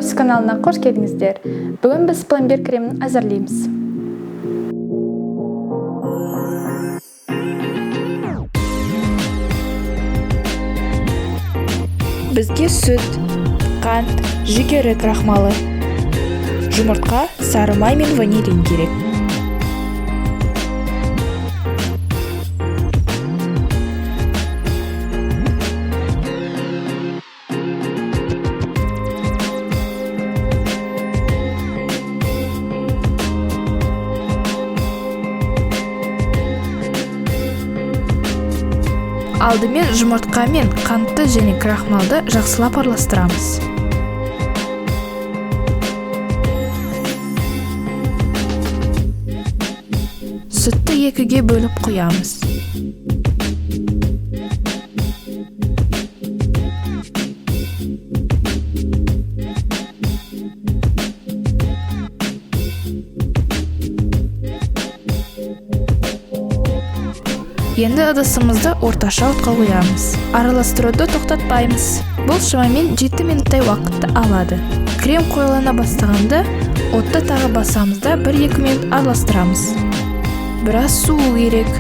Рось каналына қош келдіңіздер. Бүгін біз пломбир кремін әзірлейміз. Бізге сүт, қант, жүгері крахмалы, жұмыртқа, сары май мен ванилин керек. Алдымен жұмыртқа мен қантты және крахмалды жақсылап араластырамыз. Сүтті екіге бөліп құямыз. Енді ыдысымызды орташа отқа қоямыз. Араластыруды тоқтатпаймыз. Бұл шамамен 7 минуттай уақытты алады. Крем қоюлана бастағанда отты тағы басамыз да 1-2 минут араластырамыз. Біраз суу керек.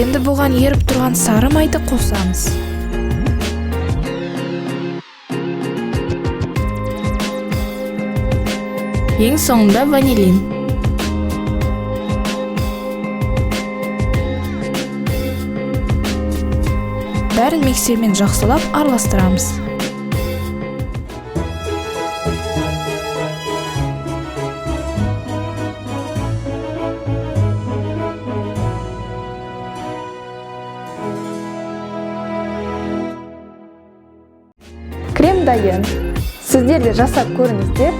Енді бұған еріп тұрған сары майды қосамыз. Ең соңында ванилин. Бәрін миксермен жақсылап араластырамыз. Крем дайын. Сіздер де жасап көріңіздер.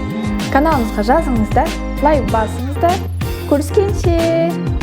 Каналымызға жазыңыздар, лайк басыңыздар. Көріскенше!